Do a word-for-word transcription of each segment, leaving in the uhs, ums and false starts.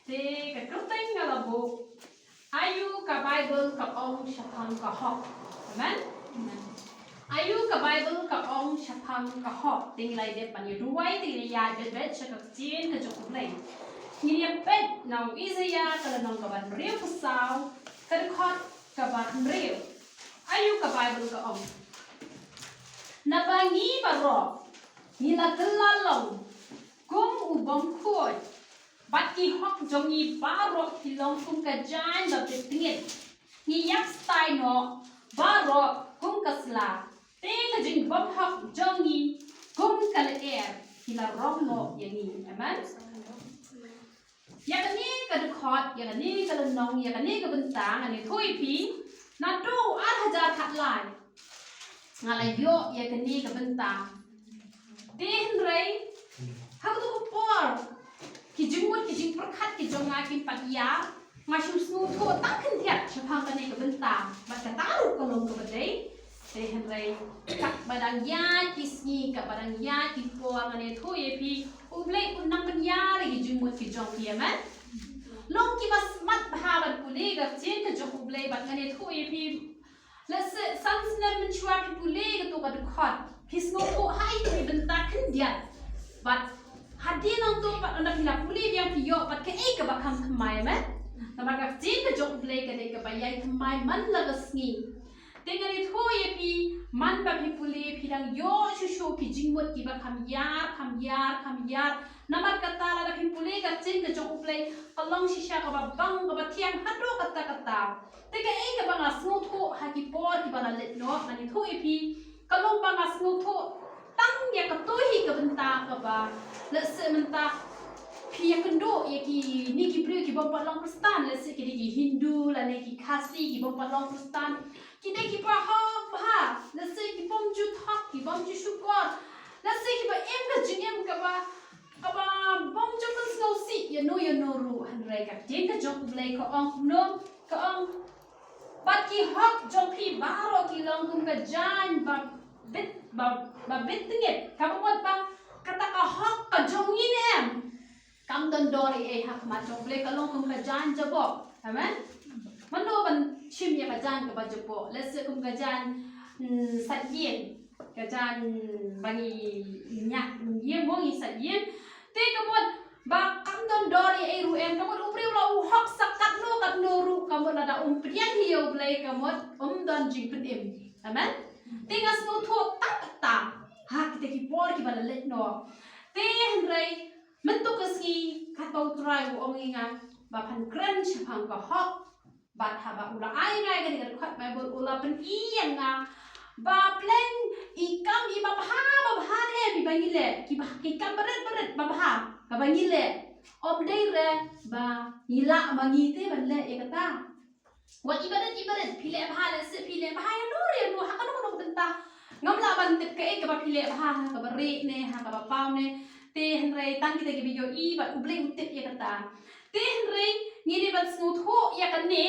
Te ka kyrteng nga la buh, Aïu ka Baibl ka ong shaphang ka hok. Amen. Aïu ka Baibl ka ong shaphang ka hok. Te ngi la dep ban ïa duwai, te ngi la ïa dep beit sha ka ktien ka jong U Blei. Ngi ïa peit na u Isaïah ka lynnong kaba hynriewphew saw, ka dkhot kaba hynriew. Aïu ka Baibl ka ong. Naba ngi baroh ngi la kylla long kum u bym khuid, bad ki hok jong ngi baroh ki long kum ka jaiñ ba bit tngit. Ngi ïap stai noh baroh kum ka sla, te ka jingbymhok jong ngi kum ka lyer ki la rong noh ïa ngi. Amen. Ïa kane ka dkhot, ïa kane ka lynnong, ïa kane ka bynta ngan ïathuh ïa phi. Naduh ar hajar khatlai nga la ïoh ïa kane ka bynta. Te hynrei ha kato ka por, ki jingmut ki jingpyrkhat ki jong nga kim pat ïar. Nga shu sngewthuh tang khyndiat shaphang kane ka bynta, bad kata ruh ka long kaba dei. Te hynrei katba dang ïaid ki sngi, katba dang ïaid ki por, ngan ïathuh ïa phi, U Blei un nang pynïar ïa ki jingmut ki jong phi. Amen. Long kiba smat bha ban pule ka ktien ka jong U Blei, bad ngan ïathuh ïa phi. Lehse san snem mynshuwa phi pule kato ka dkhot, phi sngewthuh ha ito i bynta khyndiat. Bad hadien nangto pat ynda phi la pule biang phi ïoh pat kaei kaba kham thymmai. Amen. Namar ka ktien ka jong U Blei ka dei kaba ïai thymmai man la ka sngi. Te ngan ïathuh ïa phi, man ba phi pule phi dang ïoh shuh shuh ki jingmut kiba kham ïar, kham ïar, kham ïar. Namar kata lada phi pule ka ktien ka jong U Blei, ka long shisha kaba bang, kaba thiang haduh katta katta. Te kaei kaba nga sngewthuh ha ki por kiba la leit noh, ngan ïathuh ïa phi, ka long ba nga sngewthuh tang ïa kato hi ka bynta kaba, lehse mynta phi ïakynduh ïa kine ki briew ki bym pat long Khristan, lehse ki dei ki Hindu lane ki Khasi ki bym pat long Khristan. Ki dei kiba hok bha, lehse ki bym ju thok, ki bym ju shukor, lehse kiba im ka jingim kaba, kaba bym ju pynsngewsih ïano ïano ruh. Hynrei ka ktien ka jong U Blei ka ong kumno, ka ong, bad ki hok jong phi baroh ki long kum ka jaiñ ba bit, ba, ba bit tngit. Kaba mut ba kata ka hok ka jong ngi ne em, kam don dor ei ei ha khmat jong U Blei, ka long kum ka jaiñ jaboh. Amen. Mano ban shim ïa ka jaiñ kaba jaboh? Lehse kum ka jaiñ, mm, saitjin, ka jaiñ ba ngi ñiah, ngi ïa mo ngi saitjin. Te ka mut ba kam don dor ei ei ruh em, ka mut u briew la u hok sa katno katno ruh, ka mut lada um pdiang hi ïa U Blei, ka mut um don jingpynim. Amen. Te nga sngewthuh tang katta ha kita ki por kiba la leit noh. Te hynrei mynta ka sngi, katba U Trai u ong ïa nga ba phan kren shaphang ka hok, bad haba u la ai nga ïa kane ka dkhot Baibl, u la pyni ïa nga ba pleng i kam iba bha, ba bha ne em iba ngi leh, ki ba, ki kam barit barit ba bha kaba ngi leh, ym dei re ba ngi lah ma ngi te ban leh ïa kata. Wat ibarit ibarit phi leh bha, lehse phi leh bha ïano re ïano ha kano kano ka bynta. Ngam lah ban tip kaei kaba phi leh bha, ha kaba rieh ne ha kaba paw ne. Te hynrei tang kita kiba ïohi bad U Blei u tip ïa kata. Te hynrei ngi dei ban sngewthuh ïa kane,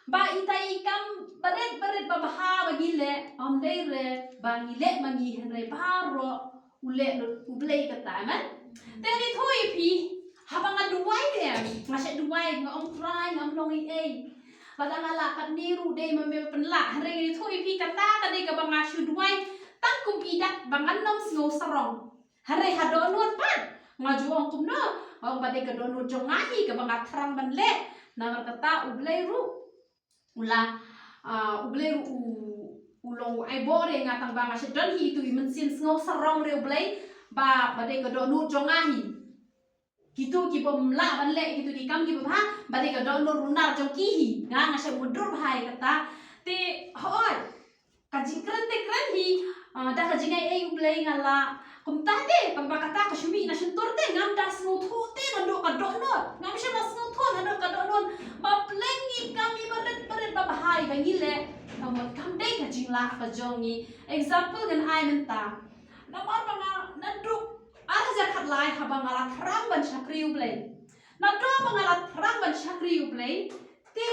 ba ita i kam barit barit ba bha ba ngi leh, ym dei re ba ngi leh ma ngi, hynrei baroh u leh lut U Blei kata. Amen. Te ngan ïathuh ïa phi, haba nga duwai te em, nga shu duwai, nga ong Trai, ngam long ei ei. Lada nga lah katne ruh dei ma me pynlah. Hynrei ngan ïathuh ïa phi, kata ka dei kaba nga shu duwai tang kum i dak ba ngan ym sngew sarong. Hynrei ha dohnud pat nga ju ong kumno, nga ong ba dei ka dohnud jong nga hi kaba nga thrang ban leh. Namar kata U Blei ruh u la, ah, U Blei ruh u, u long u ai bor ïa nga tang ba nga shu don hi ito i mynsiem sngew sarong re U Blei, ba, ba dei ka dohnud jong nga hi. Kito ki bym lah ban leh kito ki kam kiba bha, ba dei ka dohnud runar jong ki hi. Nga, nga shu mutdur bha ïa kata. Te hooid, ka jingkren te kren hi, ah, da ka jingai ei U Blei nga lah. Kumta te, tang ba kata ka shu mih na shyntur te, ngam da sngewthuh te naduh ka dohnud. Ngam shym la sngewthuh naduh ka dohnud ba pleng i kam ibarit barit ba bha iba ngi leh, ka mut kam dei ka jinglah ka jong ngi. Example ngan ai mynta. Namar ba nga naduh ar hajar khatlai, haba nga la thrang ban shakri U Blei. Naduh ba nga la thrang ban shakri U Blei, te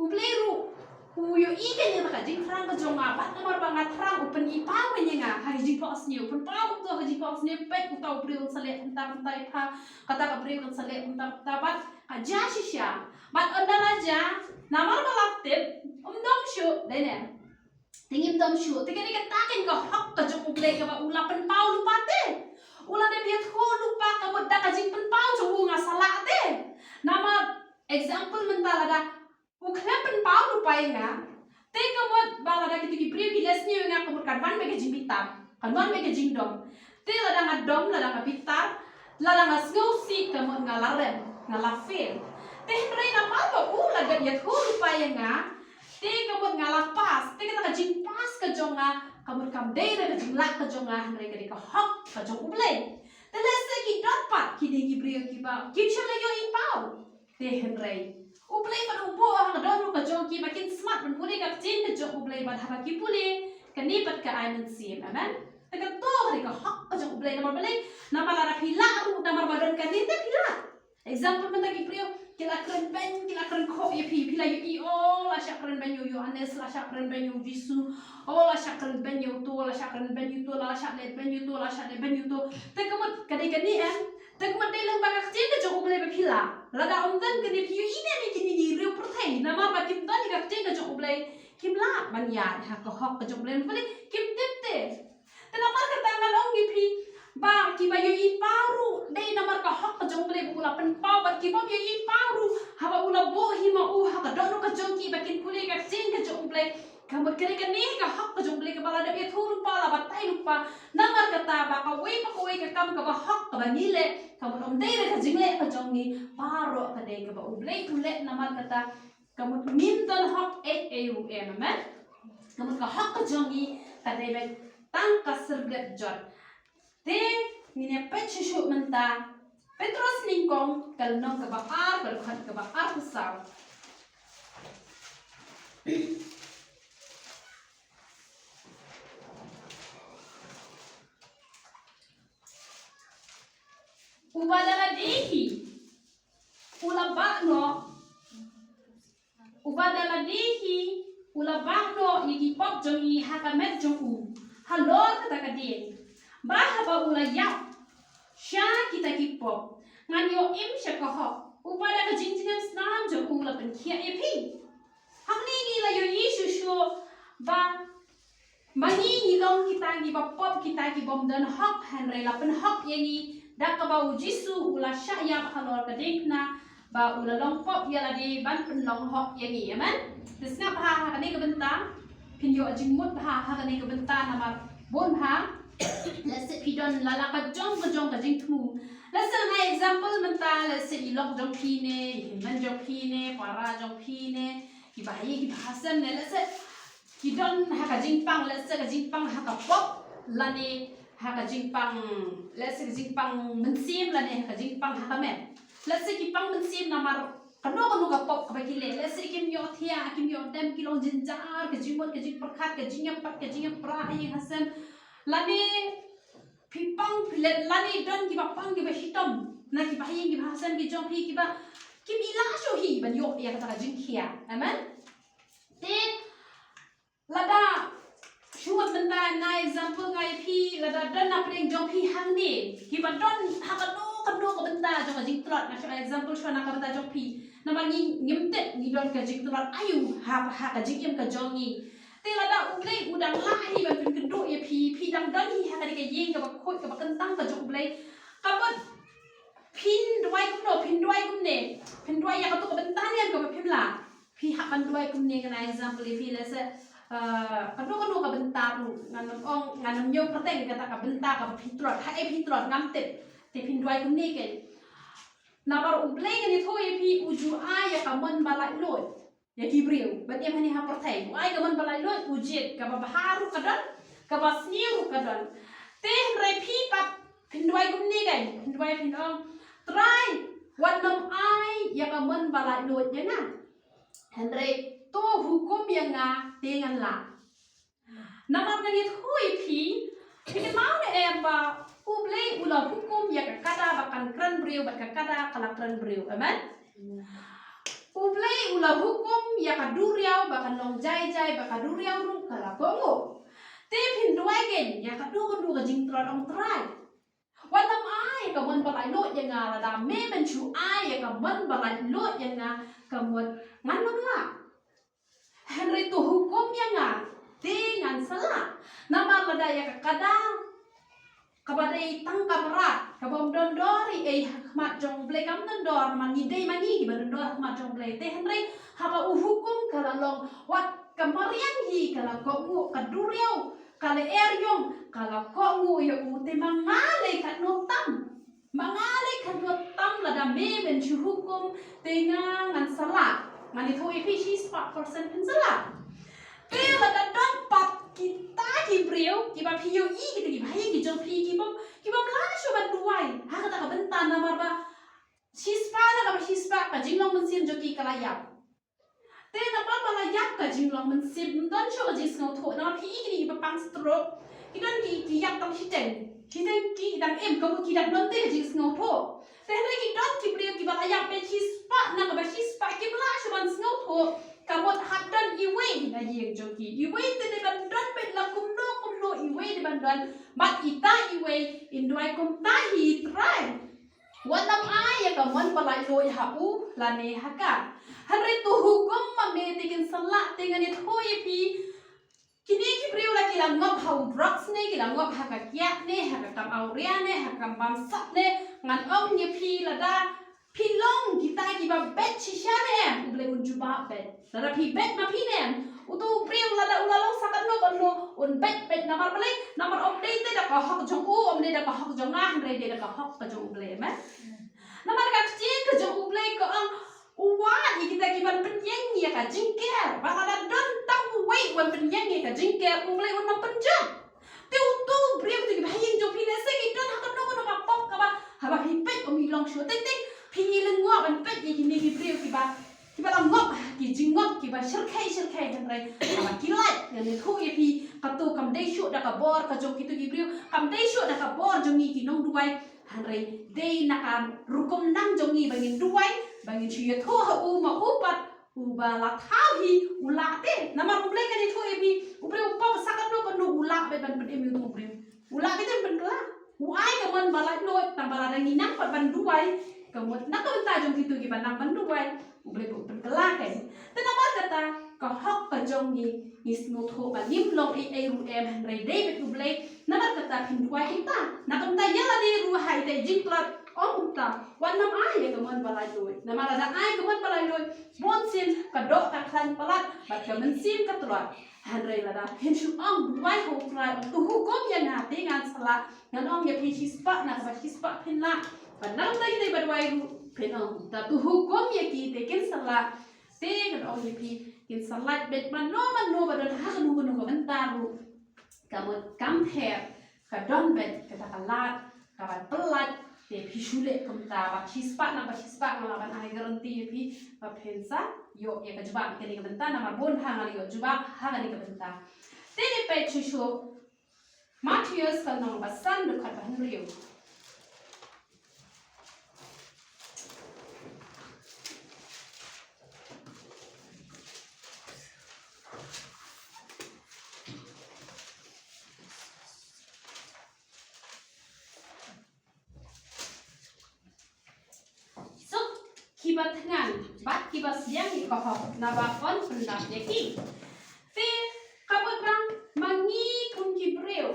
U Blei ruh u ïohi kane ka jingthrang ka jong nga, bad namar ba nga thrang u pyni paw kane ïa nga ha ka jingphohsniew, u pynpaw kumto ha ka jingphohsniew, peit uta u briew un sa leh kumta kumta ïa pha, kata ka briew kan sa leh kumta kumta, bad ka jia shisha. Bad ynda la jia, namar ba la tip, ym dom shuh, dei ne. Te ngim dom shuh. Te kane kata ka hok ka jong U Blei kaba u la pynpaw lypa te. U la dep ïathuh lypa ka mut da ka jingpynpaw jong u nga sa lah te. Namar example mynta lada u khlem pynpaw lypa ïa nga, te ka mut ba lada kito ki briew ki leh sniew ïa nga ka mut kan wan beit ka jingbitar, kan wan beit ka jingdom. Te lada nga dom, lada nga bitar, lada nga sngewsih ka mut nga la rem, nga la fail. Te hynrei namar ba u la dep ïathuh lypa ïa nga, te ka mut nga la pass. Te kata ka jingpass ka jong nga ka mut kam dei da ka jinglah ka jong nga, hynrei ka dei ka hok ka jong U Blei. Te lehse ki don pat kine ki briew kiba kim shym la ïohi paw. Te hynrei U Blei pat u buh ha ka dohnud ka jong ki ba kin smat ban pule ka ktien ka jong U Blei, bad haba ki pule, kane pat ka ai mynsiem. Amen. Te kato ka dei ka hok ka jong U Blei. Namar balei? Namar lada phi lah ruh, namar ba don kane te phi lah. Example mynta ki briew ki la kren beiñ, ki la kren khoh ïa phi, phi la ïohi, oh, la shah kren beiñ ïa u Ïohannes, la shah kren beiñ ïa u Jisu, oh, la shah kren beiñ ïa uto, la shah kren beiñ ïa uto, la shah leh beiñ ïa uto, la shah leh beiñ ïa uto. Te ka mut ka dei kane em? Te ka mut dei lyngba ka ktien ka jong U Blei ba phi lah. Lada ym don kane phi ïohi ne em ïa kine ki riew pyrthei, namar ba kim don ïa ka ktien ka jong U Blei, kim lah ban ïaid ha ka hok ka jong U Blei. Balei? Kim tip te. Te namar kata ngan ong ïa phi ba kiba ïohi paw ruh dei namar ka hok ka jong U Blei ba u la pynpaw, bad kiba ym ïohi paw ruh haba u la buh hi ma u ha ka dohnud ka jong ki ba kin pule ka ktien ka jong U Blei. Ka mut kane, kane ka hok ka jong U Blei kaba la dep ïathuh lypa, la batai lypa. Namar kata ba kawei pa kawei ka kam kaba hok kaba ngi leh, ka mut ym dei da ka jingleh ka jong ngi, baroh ka dei kaba U Blei u leh. Namar kata ka mut ngim don hok ei ei ruh em, amen. Ka mut ka hok ka jong ngi ka dei beit tang ka syrdet jot. Te ngin ïa peit shuh shuh mynta Petros nyngkong, ka lynnong kaba ar, ka dkhot kaba arphew saw. Uba da lade hi u la bah noh, uba da lade hi u la bah noh ïa ki pop jong ngi ha ka met jong u halor kata ka dieng, ba haba u la ïap sha kita ki pop ngan ïoh im sha ka hok, uba da ka jingjngem snam jong u la pynkhiah ïa phi. Hangne ngi la ïohi shuh shuh ba ma ngi ngi long kita ngi ba pop, kita ki bym don hok, hynrei la pynhok ïa ngi da kaba U Jisu u la shah ïap halor ka diengphna, ba u la long pop ïa lade ban pynlong hok ïa ngi. Amen. Te sngap bha ha kane ka bynta, phin ïoh jingmut bha ha kane ka bynta namar bun bha. Lehse phi don la la ka jong ka jong ka jingthmu. Lehse ngan ai example mynta, lehse i lok jong phi ne, i hynmen jong phi ne, para jong phi ne, kiba ha ïing kiba ha sem ne, lehse ki don ha ka jingpang, lehse ka jingpang ha ka pop, lane ha ka jingpang, lehse ka jingpang mynsiem, lane ha ka jingpang ha ka met. Lehse ki pang mynsiem namar kano kano ka pop kaba ki leh, lehse kim ïohthiah, kim ïohdem, ki long jynjar, ka jingmut ka jingpyrkhat, ka jingïap pat ka jingïap pra ha ïing ha sem. Lane phi pang phi leh, lane don kiba pang kiba shitom na kiba ha ïing kiba ha sem ki jong phi, kiba kim i lah shuh hi ban ïoh ïa kata ka jingkhia. Amen. Te lada shuh mynta, nga example nga ïa phi, lada don na pdeng jong phi hangne kiba don ha kano kano ka bynta jong ka jingtlot, nga shu example shuwa na ka bynta jong phi. Namar ngi ngim tip ngi don ka jingtlot aïu ha, ha ka jingim ka jong ngi. Te lada U Blei u dang lah hi ban pynkynduh ïa phi, phi dang don hi ha kane ka ïing kaba khuid kaba kyntang ka jong U Blei, ka mut phin duwai kumno, phin duwai kumne, phin duwai ïa kato ka bynta ne em kaba phim lah? Phi hap ban duwai kumne, ngan ai example ïa phi, lehse, eh, kano kano ka bynta ruh, ngan ym ong, ngan ym ñiew kyrteng ïa kata ka bynta kaba phi tlot, haei phi tlot ngam tip. Te phin duwai kumne keiñ. Namar U Blei ngan ïathuh ïa phi, u ju ai ïa ka mon ba laitluid ïa ki briew ban im hangne ha pyrthei. U ai ka mon ba laitluid, u jied, kaba bha ruh ka don, kaba sniew ruh ka don. Te hynrei phi pat phin duwai kumne keiñ, phin duwai phin ong, Trai, wat nym ai ïa ka mon ba laitluid ïa nga, hynrei to hukum ïa nga te ngan lah. Namar ngan ïathuh ïa phi, phi kynmaw ne em ba U Blei u la hukum ïa ka kada ba kan kren briew bad ka kada ka la kren briew. Amen. U Blei u la hukum ïa ka duriaw ba kan long jai jai, ba ka duriaw ruh ka la kohnguh. Te phin duwai kein ïa kano kano ka jingtlot, ong Trai. Wat nym ai ïa ka mon ba laitluid ïa nga, lada me men shu ai ïa ka mon ba laitluid ïa nga, ka mut ngan nym lah. Hynrei to hukum ïa nga, te ngan sa lah. Namar lada ïa ka kada kaba dei tang ka mrad, kaba ym don dor ei ei ha khmat jong U Blei, kam don dor, namar ngi dei ma ngi kiba don dor ha khmat jong U Blei. Te hynrei haba u hukum ka la long, wat ka mariang hi ka la kohnguh, ka duriaw ka la er ïong, ka la kohnguh ïa u, te ma nga lei katno tam. Ma nga lei katno tam, lada me men shu hukum, te nga ngan sa lah. Ngan ïathuh ïa phi, shispah percent phin sa lah. Te lada don pat kita ki briew kiba phi ïohi, kita kiba ha ïing ki jong phi, kiba, kibym lah shuh ban duwai ha kata ka bynta, namar ba shispah na kaba shispah ka jinglong mynsiem jong ki ka la ïap. Te namar ba la ïap ka jinglong mynsiem, ym don shuh ka jingsngewthuh, namar phi i kine kiba pang stroke, ki don ki, ki ïap tang shiteng, shiteng ki dang im, ka mut ki dang don te ka jingsngewthuh. Te hynrei ki don ki briew kiba la ïap beit shispah na kaba shispah, kim lah shuh ban sngewthuh, ka mut hap don iwei na ïing jong ki, iwei te dei ban don beit, la kumno kumno iwei dei ban don, bad ita iwei in duwai kumta hi, Trai. Wat nym ai ïa ka mon ba laitluid ha u lane ha ka. Hynrei to hukum ma me, te kin sa lah. Te ngan ïathuh ïa phi, kine ki briew la ki la ngop ha u drugs ne, ki la ngop ha ka kiad ne, ha ka kam awria ne, ha ka kam bamsap ne, ngan ong ïa phi, lada phi long kita kiba beit shisha ne em, U Blei un jubab beit. Lada phi beit ma phi ne em, uto u briew lada u la long sa katno katno, un beit beit. Namar balei? Namar ym dei te da ka hok jong u, ym dei da ka hok jong nga, hynrei dei da ka hok ka jong U Blei, amen. Namar ka ktien ka jong U Blei ka ong, u wad ïa kita kiban pynïeng ïa ka jingker, ba lada don tang uwei uban pynïeng ïa ka jingker, U Blei un ym pynjot. Te uto u briew, te kiba ha ïing jong phi, lehse ki don ha kano kano ka pop kaba haba phi peit ym i long shuh. Teng teng phi i lyngngoh ban peit ïa kine ki briew kiba, kiba la ngop ha ki jingngop kiba shyrkhei shyrkhei, hynrei haba ki lait, ngan ïathuh ïa phi, kato kam dei shuh da ka bor ka jong kito ki briew, kam dei shuh da ka bor jong ngi ki nongduwai, hynrei dei na ka rukom nang jong ngi ba ngin duwai, ba ngin shu ïathuh ha u, ma u pat uba la thaw hi u lah te. Namar U Blei, ngan ïathuh ïa phi, U Blei u pop sa katno katno, u lah beit ban pynim ïa uto u briew. U lah beit ban pynkylla. U ai ka mon ba laitluid, tang ba lada ngi nang pat ban duwai, ka mut na ka bynta jong kito kiba nang ban duwai, U Blei u pynkylla kein. Te namar kata, ka hok ka jong ngi, ngi sngewthuh ba ngim long ei ei ruh em, hynrei dei beit U Blei. Namar kata phin duwai kita. Na ka bynta ïa lade ruh ha ita i jingtlot, ong kumta, wat nym ai ïa ka mon ba laitluid. Namar lada ai ka mon ba laitluid, bunsien ka doh ka khlaiñ palat bad ka mynsiem ka tlot. Hynrei lada phin shu ong, duwai ha U Trai, to hukum ïa nga, te ngan sa lah. Ngan ong ïa phi, shispah na kaba shispah phin lah. Bad na ka bynta kine ba duwai ruh phin ong, ta to hukum ïa ki, te kin sa lah. Te ngan ong ïa phi, kin sa lait beit, mano mano ba don ha kano kano ka bynta ruh, ka mut kam pher, ka don beit kata ka lad kaban pyllait. Te phi shu leh kumta, ba shispah na ba shispah, nga lah ban ai guarantee ïa phi ba phin sa ïoh ïa ka jubab ha kane ka bynta, namar bun ha nga la ïoh jubab ha kane ka bynta. Te ngin peit shuh shuh Mathaios ka lynnong ba san, dkhot ba hynriew. Suk kiba thngan bad kiba sliang ïa ka hok, naba yn pyndap ïa ki. Te ka mut ba ma ngi kum ki briew,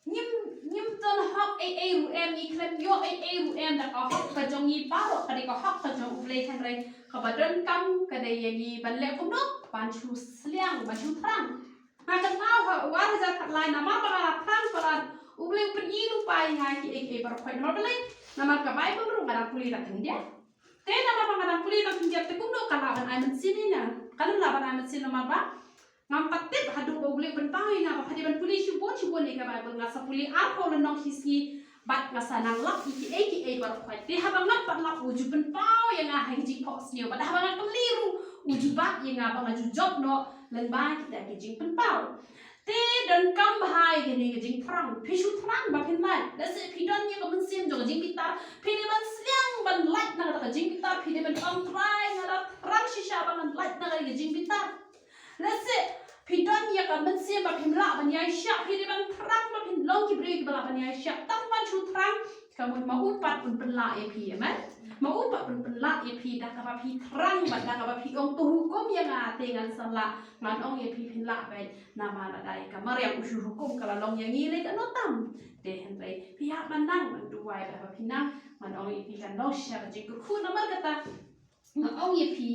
ngim, ngim don hok ei ei ruh em, ngi khlem ïoh ei ei ruh em da ka hok ka jong ngi baroh, ka dei ka hok ka jong U Blei, hynrei kaba donkam ka dei ïa ngi ban leh kumno, ban shu sliang, ban shu thrang. Nga kynmaw ha u ar hajar khatlai, namar ba nga la thrang palat, U Blei u pyni lypa ïa nga kiei kiei baroh khoit. Namar balei? Namar ka Baibl ruh nga dang pule tang khyndiat. Te namar ba nga dang pule tang khyndiat, te kumno ka lah ban ai mynsiem ïa nga? Kam lah ban ai mynsiem namar ba ngam pat tip haduh ba U Blei u pynpaw ïa nga ba phi dei ban pule shibun shibun ïa ka Baibl. Nga sa pule arphew lynnong shi sngi, bad nga sa nang lap ïa kiei kiei baroh khoit. Te haba ngam pat lap, u ju pynpaw ïa nga ha ki jingphohsniew, bad haba nga kylli ruh, u ju bat ïa nga ba nga ju jop noh lyngba kita ki jingpynpaw. Te donkam bha ïa kane ka jingthrang. Phi shu thrang ba phin lait. Lehse phi don ïa ka mynsiem jong ka jingbitar, phi dei ban sliang ban lait na kata ka jingbitar, phi dei ban ong, Trai, nga la thrang mynsiem ba phim lah ban ïaishah, phi dei ban thrang ba phin long ki briew kiba lah ban ïaishah. Tang ban shu thrang, ka mut ma u pat un pynlah ïa phi, amen. Ma u pat un pynlah ïa phi da kaba phi thrang bad da kaba phi ong to hukum ïa nga te ngan sa lah. Ngan ong ïa phi phin lah beit namar lada ïa ka mariang u shu hukum ka la long ïa ngi lei kano tam. Te hynrei phi hap ban nang ban duwai, da kaba phi nang ngan ong ïa phi kan long shisha ka jingkyrkhu. Namar kata nga ong ïa phi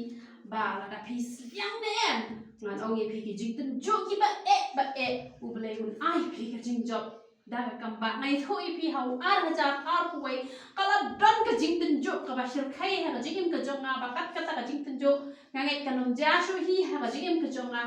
ba lada phi sliang ne em, ngan ong ïa phi ki jingtynjuh kiba eh ba eh U Blei un ai phi ka jingjop. Da ka kam ba nga ïathuh ïa phi ha u ar hajar arphew wei ka la don ka jingtynjuh kaba shyrkhei ha ka jingim ka jong nga, ba kat kata ka jingtynjuh nga ngeit kan ym jia shuh hi ha ka jingim ka jong nga.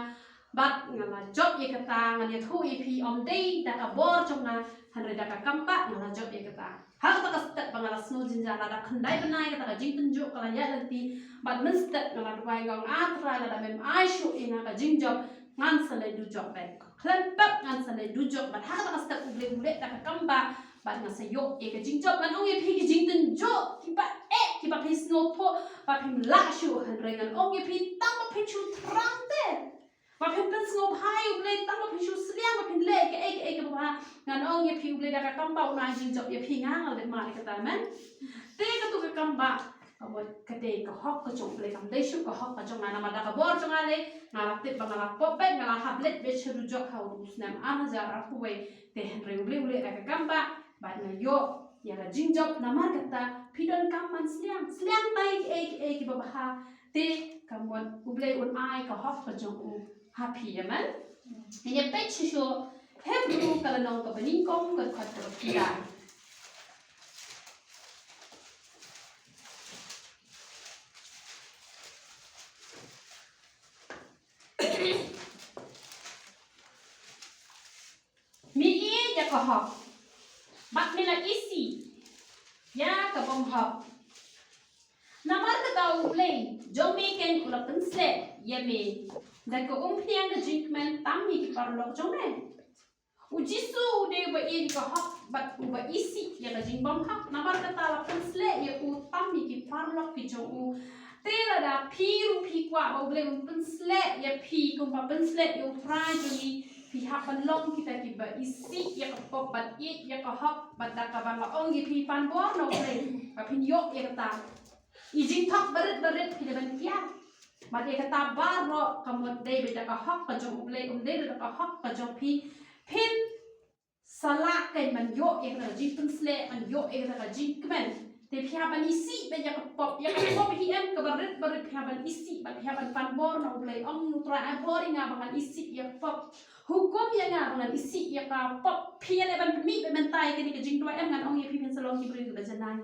Bad nga la jop ïa kata, ngan ïathuh ïa phi, ym dei da ka bor jong nga, hynrei da ka kam ba nga la jop ïa kata. Ha kata ka step ba nga la sngewjynjar, lada khyndai bnai kata ka jingtynjuh ka la ïaid lynti, bad mynstep nga la duwai, nga ong, A Trai, lada mem ai shuh ïa nga ka jingjop, ngan sa leit dujok beit. Khlem pep ngan sa leit dujok, bad ha kata ka step U Blei u leh da ka kam ba, bad nga sa ïoh ïa ka jingjop. Ngan ong ïa phi, ki jingtynjuh kiba eh kiba phi sngewthuh ba phim lah shuh, hynrei ngan ong ïa phi, tang ba phin shu thrang te, ba phin pynsngewbha ïa U Blei, tang ba phin shu sliang ba phin leh kaei kaei kaba bha, ngan ong ïa phi, U Blei da ka kam ba un ai jingjop ïa phi. Nga nga la dep mad ïa kata, amen. Te katu ka kam ba, ka mut ka dei ka hok ka jong U Blei, kam dei shuh ka hok ka jong nga. Namar da ka bor jong nga lei nga la tip ba nga la pop beit, nga la hap leit beit sha dujok ha u snem ar hajar arphew wei. Te hynrei U Blei u leh da ka kam ba, bad nga ïoh ïa ka jingjop. Namar kata phi donkam ban sliang, sliang tai kiei kiei kiba bha. Te ka mut U Blei un ai ka hok ka jong u ha phi, amen. Ngin ïa peit shuh shuh Hebru ka lynnong kaba nyngkong, ka dkhot kaba khyndai. Me ïeit ïa ka hok, bad me la isih ïa ka bymhok. Namar kata U Blei jong me keiñ u la pynsleh ïa me da ka umphniang ka jingkmen tam ïa ki paralok jong me. U Jisu u dei uba ïeit ïa ka hok bad uba isih ïa ka jingbymhok. Namar kata la pynsleh ïa u tam ïa ki paralok ki jong u. Te lada phi ruh phi kwah ba U Blei un pynsleh ïa phi kumba pynsleh ïa U Trai jong ngi, phi hap ban long kita kiba isih ïa ka pop bad ïeit ïa ka hok, bad da kaba nga ong ïa phi, pan bor na U Blei ba phin ïoh ïa kata. I jingthok barit barit phi dei ban kiar. Bad ïa kata baroh ka mut dei beit da ka hok ka jong U Blei, ym dei da ka hok ka jong phi. Phin sa lah keiñ ban ïoh ïa kata ka jingpynsleh, ban ïoh ïa kata ka jingkmen. Te phi hap ban isih beit ïa ka pop, ïa ka pop hi em kaba rit barit, phi hap ban isih bad phi hap ban pan bor na U Blei, ong U Trai, ai bor ïa nga ba ngan isih ïa ka pop. Hukum ïa nga ba ngan isih ïa ka pop. Phi ïa leh ban pynmih beit mynta ïa kane ka jingduwai em? Ngan ong ïa phi, phin sa long ki briew kiba janai.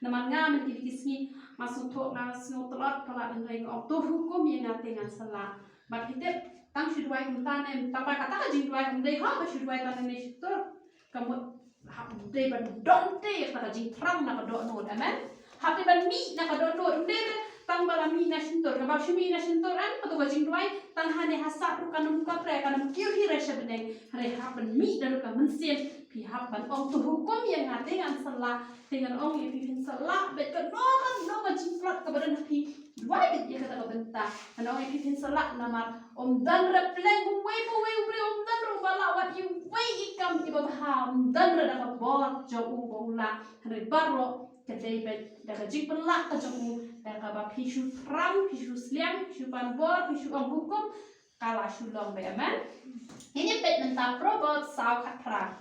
Namar nga mynta kine ki sngi nga sngewthuh, nga sngew tlot palat, hynrei nga ong to hukum ïa nga te ngan sa lah. Bad phi tip, tang shu duwai kumta ne, tang ba kata ka jingduwai kam dei hok ba shu duwai tang ne shyntur. Ka mut hap dei ban don te kata ka jingthrang na ka dohnud, amen. Hap dei ban mih na ka dohnud, ym dei re tang ba la mih na shyntur. Kaba shu mih na shyntur em, kata ka jingduwai tang hangne ha sap ruh kan ym ka pre, kan ym kiew hi re sha bneng. Hynrei hap ban mih da ruh ka mynsiem, phi hap ban ong to hukum ïa nga te ngan sa lah, te ngan ong ïa phi, phin sa lah beit. Kano kano ka jingtlot kaba don ha phi, duwai beit ïa kata ka bynta. Ngan ong ïa phi, phin sa lah namar ym don re pleng uwei pa uwei u briew, ym don re uba lah wat ïa uwei i kam iba bha, ym don re da ka bor jong u ba u lah. Hynrei baroh ka dei beit da ka jingpynlah ka jong u, da kaba phi shu thrang, phi shu sliang, phi shu pan bor, phi shu ong hukum, ka la shu long beit, amen. Ngin ïa peit mynta Proverbs saw khatphra.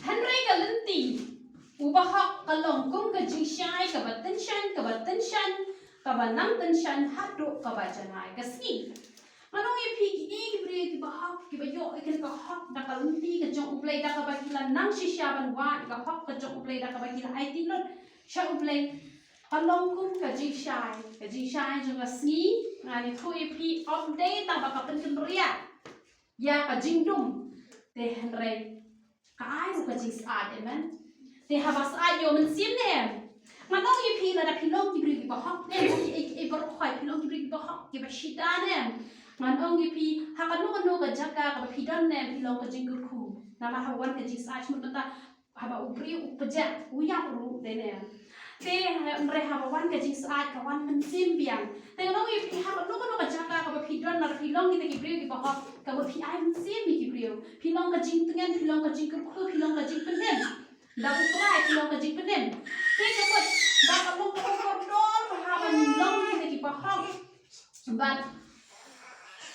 Hynrei ka lynti u bahok ka long kum ka jingshai kaba tyngshaiñ, kaba tyngshaiñ, kaba nang tyngshaiñ haduh kaba janai ka sngi. Ngan ong ïa phi, ki dei ki briew kiba hok, kiba ïoh ïa ka hok da ka lynti ka jong U Blei, da kaba ki la nang shisha ban wad ïa ka hok ka jong U Blei, da kaba ki la aiti lut sha U Blei. Ka long kum ka jingshai, ka jingshai jong ka sngi. Ngan ïathuh ïa phi, ym dei tang ba ka pynkynriah ïa ka jingdum, te hynrei ka ai ruh ka jingsyaid, amen. Te haba syaid ïa u mynsiem ne em? Ngan ong ïa phi, lada phi long ki briew kiba hok ne em, ki, ki, ki baroh khoit phi long ki briew kiba hok, kiba shidan ne em? Ngan ong ïa phi, ha kano kano ka jaka kaba phi don ne em, phi long ka jingkyrkhu. Namar haba wan ka jingsyaid, mut mynta haba u briew u pjah, u ïap ruh dei ne. Te hynrei haba wan ka jingsyaid ka wan mynsiem biang. Te ngan ong ïa phi, haba kano kano ka jaka kaba phi don, lada phi long kita ki briew kiba hok, kaba phi ai mynsiem ïa ki briew. Phi long ka jingtngen, phi long ka jingkyrkhu, phi long ka jingpynim. Da u Trai phi long ka jingpynim. Te ka mut ba ka long kaba kordor ba haba ngi long kita kiba hok, bad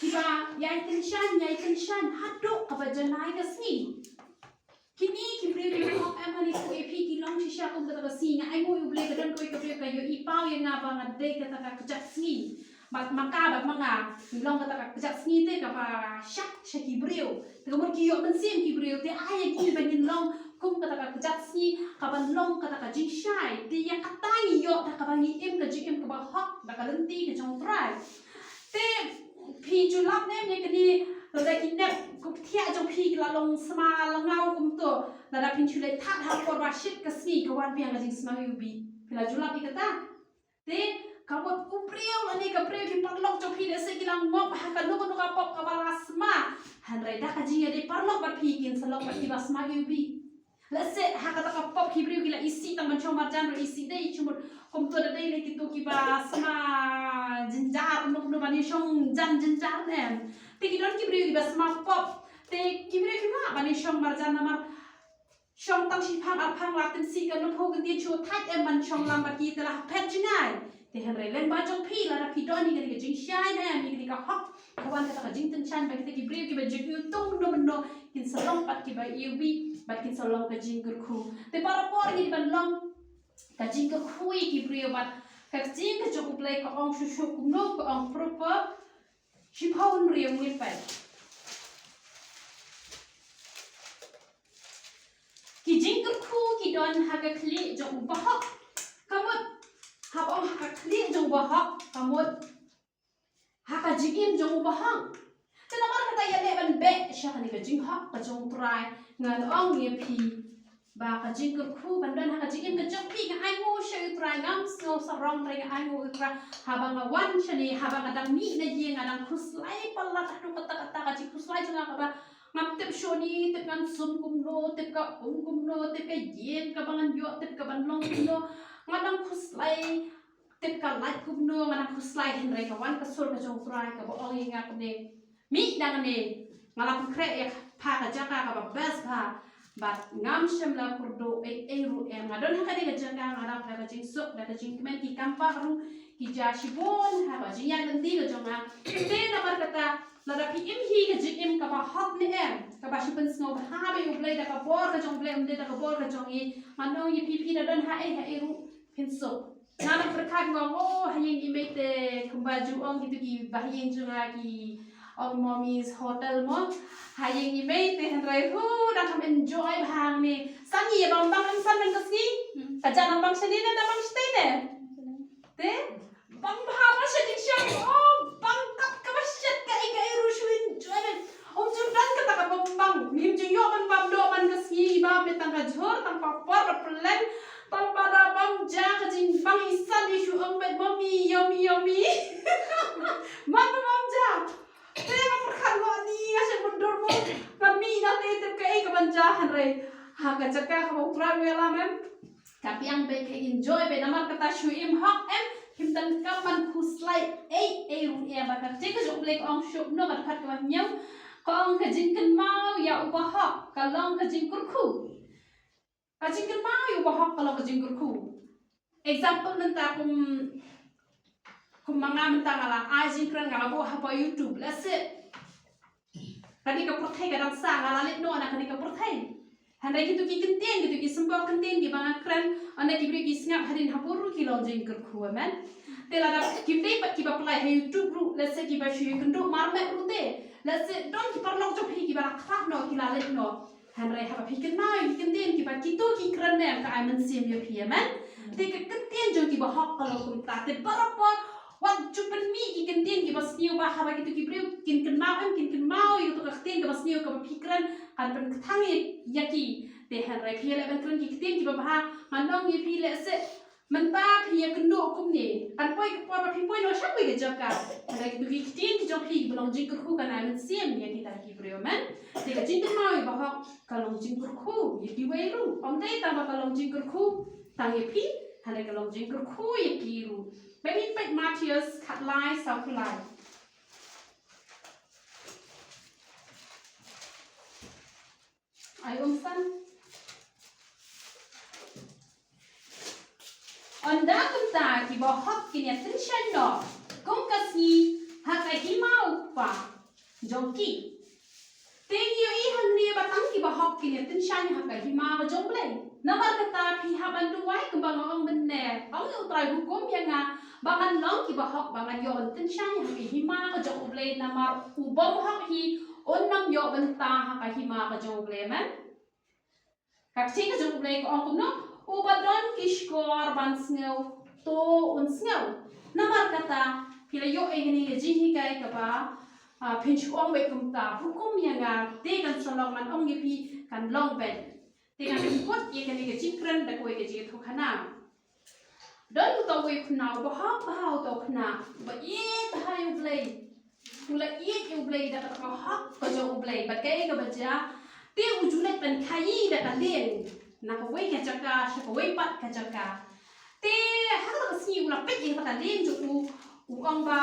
kiba ïai kynshan, ïai kynshan haduh kaba janai ka sngi. Kine ki briew kiba hok, em, ha kane ka sngi phi, ki long shisha kum kata ka sngi. Nga ainguh ïa U Blei, ka don kawei ka briew ka ïohi paw ïa nga ba nga dei kata ka kjat sngi. Bad ma ka bad ma nga ngi long kata ka kjat sngi te kaba shah sha ki briew. Te ka mut ki ïoh mynsiem ki briew, te ai ïa ngi ba ngin long kum kata ka kjat sngi, kaban long kata ka jingshai. Te ïa kata ngi ïoh da kaba ngi im ka jingim kaba hok da ka lynti ka jong U Trai. Te phi ju lap ne em ïa kane, lada ki nep, ko kthiah jong phi ki la long sma lyngngoh kumto, lada phin shu leit thad ha por ba shit ka sngi ka wan biang ka jingsma iwbih. Phi la ju lap ïa kata? Te ka mut u briew lane ka briew, ki paralok jong phi, lehse ki la ngop ha kano kano ka pop kaba la sma, hynrei da ka jingïadei paralok bad phi kin sa long bad kiba sma iwbih. Lehse ha kata ka pop ki briew ki la isih tang ban shong marjan ruh, isih dei, shu mut kumto da dei ne kito kiba sma jynjar, kumno kumno ban ïashong jan jynjar ne em. Te ki don ki briew kiba sma pop, te ki briew ki mah ban ïashong marjan namar shong tang shiphang arphang la, tymmen shi ka nongphew kyntien shu thait em ban shong lang bad ki, te la phet jngai. Te hynrei lyngba jong phi, lada phi don ïa kane ka jingshai ne em, ïa kane ka hok, ka wan kata ka jingkynshan ba kita ki briew kiba ju ïohi kumno kumno kin sa long pat kiba iwbih bad kin sa long ka jingkyrkhu. Te para por ngi dei ban long ka jingkyrkhu ïa ki briew bad ka ktien ka jong U Blei ka ong shuh shuh kumno, ka ong Proverb shiphew hynriew, ngin peit. Ki jingkyrkhu ki don ha ka khlieh jong u bahok. Ka mut, haba ong ha ka khlieh jong u bahok, ka mut ha ka jingim jong u bahok. Te namar kata ïaleh ban beh sha kane ka jinghok ka jong U Trai, ngan ong ïa phi ba ka jingkyrkhu ban don ha ka jingim ka jong phi. Nga ainguh sha U Trai, ngam sngew sarong, hynrei nga ainguh U Trai. Haba nga wan shane, haba nga dang mih na ïing, nga dang khuslai palat haduh katta katta, ka jingkhuslai jong nga kaba ngam tip shano, tip ngan sum kumno, tip ka um kumno, tip ka ïing kaba ngan ïoh, tip ka ban long kumno. Nga dang khuslai, tip ka lait kumno, nga dang khuslai, hynrei ka wan ka sur ka jong U Trai kaba ong ïa nga kumne, mih da hangne, nga la pynkhreh ïa pha ka jaka kaba best bha. Bad ngam shym la kyrduh ei ei ruh em. Nga don ha kane ka jaka, nga dap da ka jingsuk, da ka jingkmen, ki kam bah ruh ki jia shibun ha ka jingïaid lynti ka jong nga. Te namar kata, lada phi im hi ka jingim kaba hok ne em, kaba shu pynsngew bha bha ïa U Blei da ka bor ka jong U Blei, ym dei da ka bor ka jong ngi, ngan ong ïa phi, phi da don ha ei ha ei ruh phin suk. Nga dang pyrkhat nga, oh, ha ïing i mei te kumba ju ong kito ki bahaïing jong nga ki ong Mommy's Hotel mo. Ha ïing i mei te, hynrei hu, dang kham enjoy bha hangne. San ngi ïa bang bang em san man ka sngi? Hmm. Ka jaka nang bang shane ne, nang bang shatei ne? Te bang bha ba sha jingshiang, oh, bang kat kaba shet kaei kaei ruh shu enjoy ne. Ym ju don kata ka bang bang. Ngim ju ïoh ban bam doh man ka sngi, ba peit tang ka jhur, tang papor, tang pyrleng, tang ba da bam ja ka jingbang, i san i shu ong beit, "Mommy, yummy, yummy." Man ba bam ja. Te nga pyrkhat, "Mo ni nga shu mutdur mo. Nga mih na te tip kaei ka ban ja, hynrei ha ka jaka kaba U Trai u ïalam em, ka biang beit, ka enjoy beit, namar kata shu im hok em, kim donkam ban khuslai ei ei ruh em." Bad ka ktien ka jong U Blei ka ong shuh, no, bad ka khat kaba hynñiew ka ong, ka jingkynmaw ïa u bahok ka long ka jingkyrkhu. Ka jingkynmaw ïa u bahok ka long ka jingkyrkhu. Example mynta kum, kum ma nga mynta nga la ai jingkren, nga la buh hapoh YouTube. Lehse kane ka pyrthei ka dang sah, nga la leit noh na kane ka pyrthei. Hynrei kito ki kyntien, kito ki symbai kyntien kiba nga kren, ynda ki briew ki sngap hadien hapoh ruh ki long jingkyrkhu, amen. Te lada kim dei pat kiba pynlait ha YouTube ruh, lehse kiba shu ïakynduh marmet ruh te, lehse don ki paralok jong phi kiba la khlad noh, ki la leit noh. Hynrei haba phi kynmaw ïa ki kyntien kiba kito ki kren ne em, ka ai mynsiem ïa phi, amen. Te ka kyntien jong ki bahok ka long kumta. Te barabor wat ju pynmih ki kyntien kiba sniew, ba haba kito ki briew kin kynmaw em, kin kynmaw ïa kato ka ktien kaba sniew kaba phi kren, kan pynkthang ïa, ïa ki. Te hynrei phi ïaleh ban kren ki ktien kiba bha, ngan ong ïa phi, lehse Mynta phi ïa kynduh kumne, kan poi ka por ba phi poi noh sha kawei ka jaka. Hynrei kito ki ktien ki jong phi ba long jingkyrkhu kan ai mynsiem ïa kita ki briew, men. Te ka jingkynmaw ïa ba hok ka long jingkyrkhu ïa kiwei ruh. Ym dei tang ba ka long jingkyrkhu tang ïa phi, hynrei ka long jingkyrkhu ïa ki ruh. Ba ngin peit Mathaios khatlai, saw khatlai. Ai um san. Ynda kumta ki bahok kin ïa tyngshaiñ noh kum ka sngi ha ka hima u Kpa jong ki. Te ngi ïohi hangne ba tang ki bahok kin ïa tyngshaiñ ha ka hima ka jong U Blei. Namar kata phi hap ban duwai kumba nga ong mynne, ong ïa U Trai, hukum ïa nga ba ngan long ki bahok, ba ngan ïoh ban tyngshaiñ ha ka hima ka jong U Blei, namar u bym hok hi un nym ïoh bynta ha ka hima ka jong U Blei, men. Ka ktien ka jong U Blei ka ong kumno, uba don ki shkor ban sngew, to un sngew. Namar kata phi la ïoh ïa kane ka jinghikai kaba, ah, phin shu ong beit kumta, hukum ïa nga, te kan sa long, ngan ong ïa phi, kan long beit. Te ngan pynkut ïa kane ka jingkren da kawei ka jingïathuhkhana. Don uta uwei u khynnah uba hok bha, uta u khynnah uba ïeit bha ïa U Blei. U la ïeit ïa U Blei da kata ka hok ka jong U Blei. Bad kaei kaba jia, te u ju leit ban khaii da ka lieng na kawei ka jaka sha kawei pat ka jaka. Te ha kata ka sngi u la peit ïa kata ka lieng jong u, u ong ba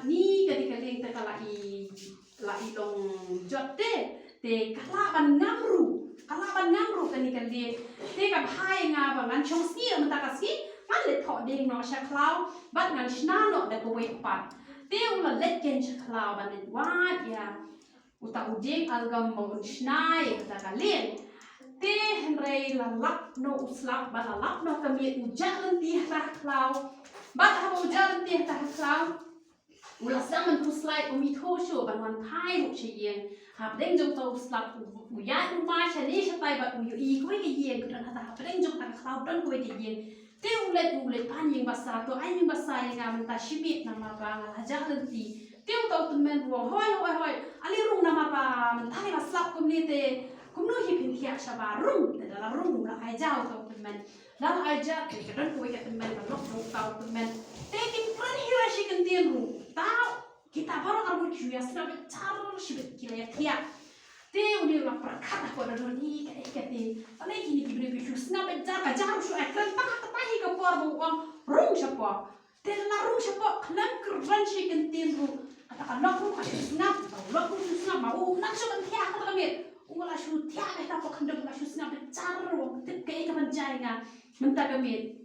ni kane ka lieng te ka la i la i long jot te, te ka lah ban ngam ruh, ka lah ban ngam ruh kane ka lieng. Te ka bha ïa nga ba ngan shong sngi, mynta ka sngi ngan leit thoh dieng noh sha khlaw bad ngan shna noh da kawei pat. Te u la leit keiñ sha khlaw ban leit wad ïa uta u dieng algam ba un shna ïa kata ka lieng. Te hynrei la lap noh u slap bad la lap noh ka miet, u jah lynti ha khlaw. Bad haba u jah lynti ha khlaw, u la sdang ban khuslai, um ithuh shuh ban wan phai ruh sha ïing. Hapdeng jong uta u slap u, u ïaid u ma shane shatai bad u ïohi kawei ka ïing ka don hata, hapdeng jong kata ka khlaw don kawei ka ïing. Te u leit, u leit pan ïing basa, to ai ïing basa ïa nga mynta shi miet namar ba nga la jah lynti. Te uta u tymmen u ong, hoi, hoi, hoi, ale rung namar ba mynta ne ba slap kumne te kumno hi phin thiah shabar, rung. Te da la rung u la ai ja uta u tymmen. Lada ai ja te ka don kawei ka tymmen ka lok jong uta u tymmen. Te kim kren hi ruh shi kyntien ruh. Ta kita baroh arngut ki shu ïa sngap beit jar shibit, ki la ïa thiah. Te une u la pyrkhat hapoh da don i ka, i ka te. Balei kine ki briew ki shu sngap beit jar, ka jar u shu ai kren tang ha kata hi ka por ba u ong rung shapoh. Te la rung shapoh khlem kren shi kyntien ruh. Kata ka lok ruh ka shu sngap, ka lok ruh shu sngap, ma u nang shu ban thiah kata ka miet. U la shu thiah beit hapoh khyndew, u la shu sngap beit jar ruh, tip kaei ka ban jia ïa nga mynta ka miet.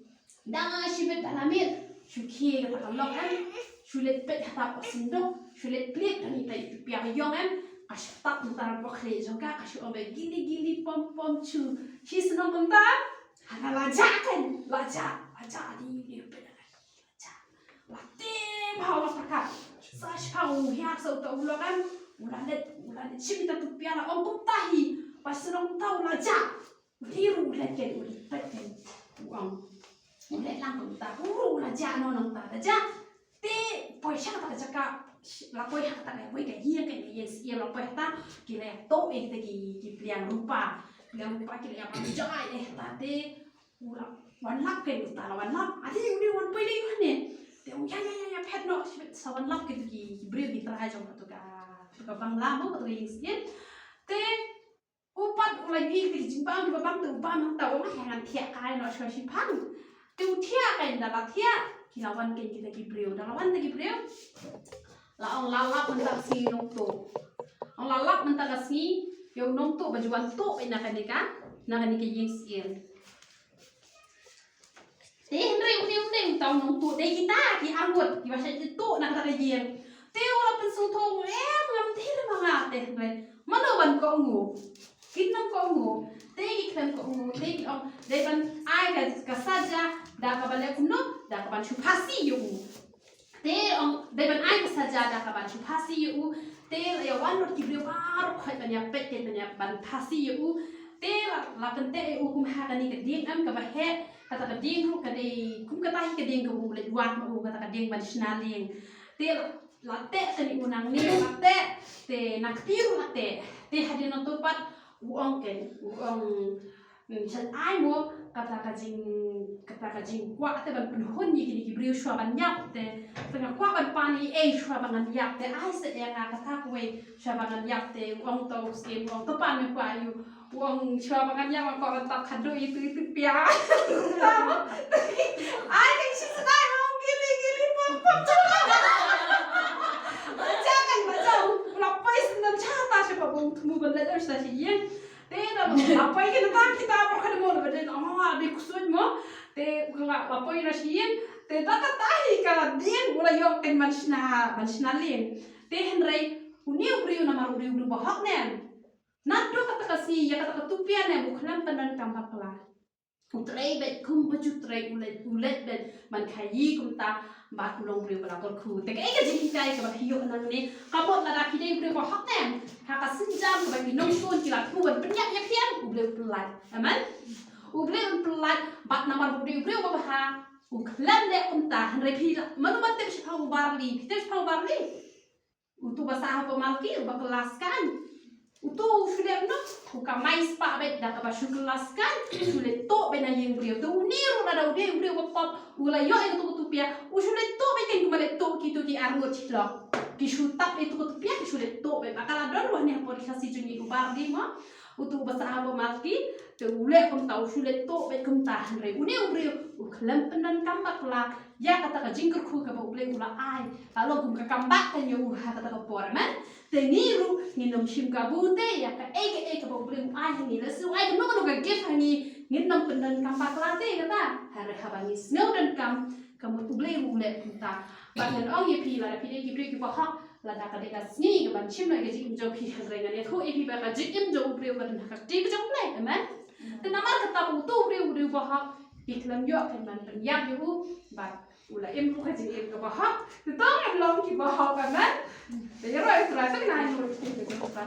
Da nga shibit da la miet, shu khie kata ka lok em, shu leit peit hata ka synduk, shu leit plied da ita i tupia ka ïong em, ka shu tap mynta hapoh khlieh jong ka, ka shu ong beit gili gili pom pom shu. Shi shnong kumta, ha nga la jah kan, la jah, la jah di di peit. La tip ha u la pyrkhat. Sa shiphang u hiar sa uta u lok em, u la leit, u la leit shim ita tupia la ong kumta hi, ba shnong kumta u la jah. U dei ruh u leit ken, u leit peit ken. U ong. U leit lang kumta. U ruh u la jah, no nangta da jah. Te poi sha kata ka jaka, la poi ha kata kawei ka ïing, ka ïing siem, la poi hata ki la ïa tuh ïa kita ki, ki pliang rupa. Pliang rupa ki la ïa pynjah ïa hata te. U la wan lap ken uta, la wan lap. Ade une wan poi lei hangne. Te u ong ïa ïa ïa ïa phet noh, sa wan lap kita ki, ki briew ki trai jong katu ka, katu ka bangla mo, katu ka ïing siem. Te u pat u la ïohi kita ki jingbam kiba bang te u bam hangta, u ong ïa ngan thiah kai noh shuwa shiphang. Te u thiah kai, da la thiah, ki la wan ken kita ki briew, da la wan kita ki briew. La ong la lap mynta ka sngi nongtuh. Ong la lap mynta ka sngi ïa u nongtuh ba ju wan tuh beit na kane ka, na kane ka ïing siem. Te hynrei une, une uta u nongtuh dei kita ki arngut kiba shait tuh na kata ka ïing. Te u la pynsngewthuh, em, ngam dei re ma nga. Te hynrei mano ban kohnguh? Kin nang kohnguh. Te ki khlem kohnguh, te ki ong dei ban ai ka, ka saja da kaba leh kumno, da kaban shu phasi ïa u. Te ong dei ban ai ka saja da kaban shu phasi ïa u. Te la ïa wan lut ki briew baroh khoit ban ïa peit, te ban ïa ban phasi ïa u. Te la, la pynteh ïa u kum ha kane ka dieng em kaba heh, kata ka dieng ruh ka dei kum kata hi ka dieng kaba u leit wad ma u, kata ka dieng ban shna lieng. Te la, la teh kane u nangne, la teh, te na kti ruh la teh. Te hadien nangto pat u ong ken, u ong, mm, shait ai mo, Kata ka jing, kata ka jingkwah te ban pynhun ïa kine ki briew shuwa ban ïap te. Te nga kwah ban pan ei ei shuwa ba ngan ïap te. Ai sa ïa nga kata kawei shuwa ba ngan ïap te. U ong to u Syiem, u ong to pan ïa kwah ïa u. U ong shuwa ba ngan ïap nga kwah ban tap khadduh ïa itu itu pia. Ai ka shi sdai ong gili gili pom pom. Bacha kan bacha. U la poi sendam cha ta shuwa ba u thmu ban leit sha shi ïing. Te da la poi ki nata kita por kan mo ba den ong la bi kusut mo. Te la poi na shi ïing. Te da ka tahi ka dien u la ïoh kan man shna man shna lien. Te hynrei une u briew namar u briew u ba hok ne. Naduh kata ka sngi ïa kata ka tupia ne u khlem pyndonkam bakla. U trei beit kum ba ju trei u leit u leit beit man khaïi kumta. Bad u long briew ba la kyrkhu. Te kaei ka jinghikai kaba phi ïoh nangne? Ka mut lada phi dei u briew ba hok ne, ha ka sienjam kaba ki nongshun ki la thmu ban pynïap ïa phi, u Blei u pynlait. Amen. U Blei u pynlait bad namar u dei u briew ba bha u khlem leh kumta. Hynrei phi la, mano ba tip shaphang u Barli? Phi tip shaphang u Barli? Utu ba sah hapoh Malki, uba kylla skaiñ. Utu u shu leh noh, u kamai spah beit da kaba shu kylla skaiñ, u shu leit tuh beit na ïing briew. Te une ruh lada u dei u briew ba pop, u la ïoh ïa katu ka tupia, u shu leit tuh beit kein kumba leit tuh kitu ki arngut shi lok. Ki shu tap ïa katu ka tupia, ki shu leit tuh beit. Ba ka la don ruh ne hapoh ri Khasi jong ngi u Barli mo. Utu ba sah hapoh Malki, te u leh kumta u shu leit tuh beit kumta hynrei une u briew u khlem pyndonkam bakla ïa kata ka jingkyrkhu kaba u Blei u la ai. Ka long kum ka kam bad ka ñiew ha kata ka por, amen. Te ngi ruh ngin ym shim kabu te ïa kaei kaei kaba u Blei u ai ha ngi. Lehse u ai kano kano ka gift ha ngi, ngin ym pyndonkam bakla te kata. Hynrei haba ngi sngew donkam, ka mut u Blei u leh kumta. Bad ngan ong ïa phi lada phi dei ki briew kiba hok, lada ka dei ka sngi kaban shim noh ïa ka jingim jong phi hynrei ngan ïathuh ïa phi ba ka jingim jong u briew ka don ha ka kti ka jong u Blei. Amen. Te namar kata ba utu u briew u dei uba hok, phi khlem ïoh kein ban pynïap ïa u bad u la im ruh ka jingim kaba hok. Te to ngin long kiba hok, amen. Te ïaroh ïa u Trai, to ngin ai nguh ïa u Trai.